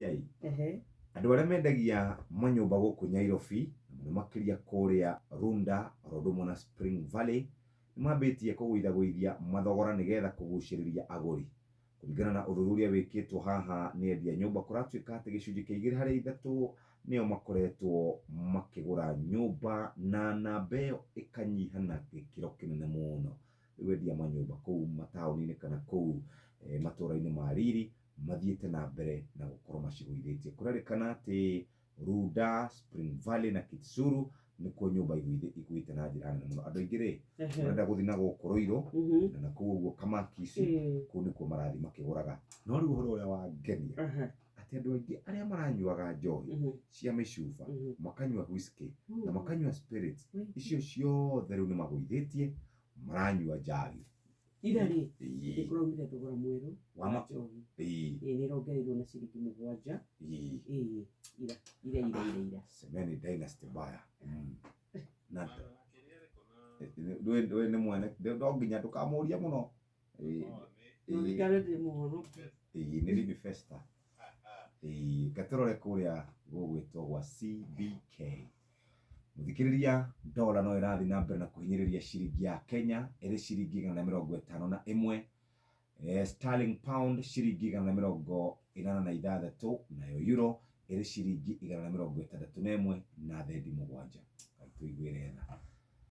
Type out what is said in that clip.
Ai. Ehe. Andũ arĩa mendagia manyũmba gũkũ Nyairobi, na mũno makĩria kũrĩa Runda oro ũndũ ũmwe na Spring Valley, nĩ mambĩtie kũgũithagũithia mathogora nĩgetha kũgucĩrĩria agũri. Kũringana na ũthuthuria wĩkĩtwo haha nĩ endia nyũmba, kũratuĩka atĩ gĩcunjĩ kĩa igĩrĩ harĩ ithatũ nĩo makoretwo makĩgũra nyũmba na namba ĩyo ĩkanyiha na gĩkĩro kĩnene mũno. Rĩu endia manyũmba kũu mataũni-inĩ kana kũu matũra-inĩ ma riri mathiĩte na mbere na gũkorwo macigũithĩtie. Kũrerĩkana atĩ Runda, Spring Valley na Kitsuru nĩkuo nyũmba igwĩte na njĩra nene mũno. Andũ aingĩ rĩ, marenda gũthiĩ na gũkũ Ruiru na nakũu ũguo Kamakisi, kũu nĩkuo marathiĩ makĩgũraga. No rĩu ũhoro ũrĩa wangenia, atĩ andũ aingĩ arĩa maranyuaga njohi cia mĩcuba, makanyua whisky na makanyua spirits, icio ciothe rĩu nĩ magũithĩtie, maranyua njagi. Ira rĩ, nĩ kũraumire thogora mwerũ Wa wa ma- njohi. Ĩĩ. Ĩĩ, nĩ ĩrongereirwo na ciringi 7. Ĩĩ. Ĩĩ, ira ira ira ira ira. Semeni dynasty mbaya. Na we nĩ mwene no nginya ndũkamũrie mũno. Ĩĩ. Ĩĩ. Ndirikane ndĩ mũhonoku. Ĩĩ, nĩ Limi Festa. Ĩĩ, reke tũrore kũrĩa gũgwĩtwo gwa CBK. Mũthikĩrĩria, dola no ĩrathiĩ na mbere na kũhinyĩrĩria ciringi ya Kenya ĩrĩ ciringi 151, sterling pound ciringi 186, nayo euro ĩrĩ ciringi 161 na thendi 7. Ngai tũiguĩre tha.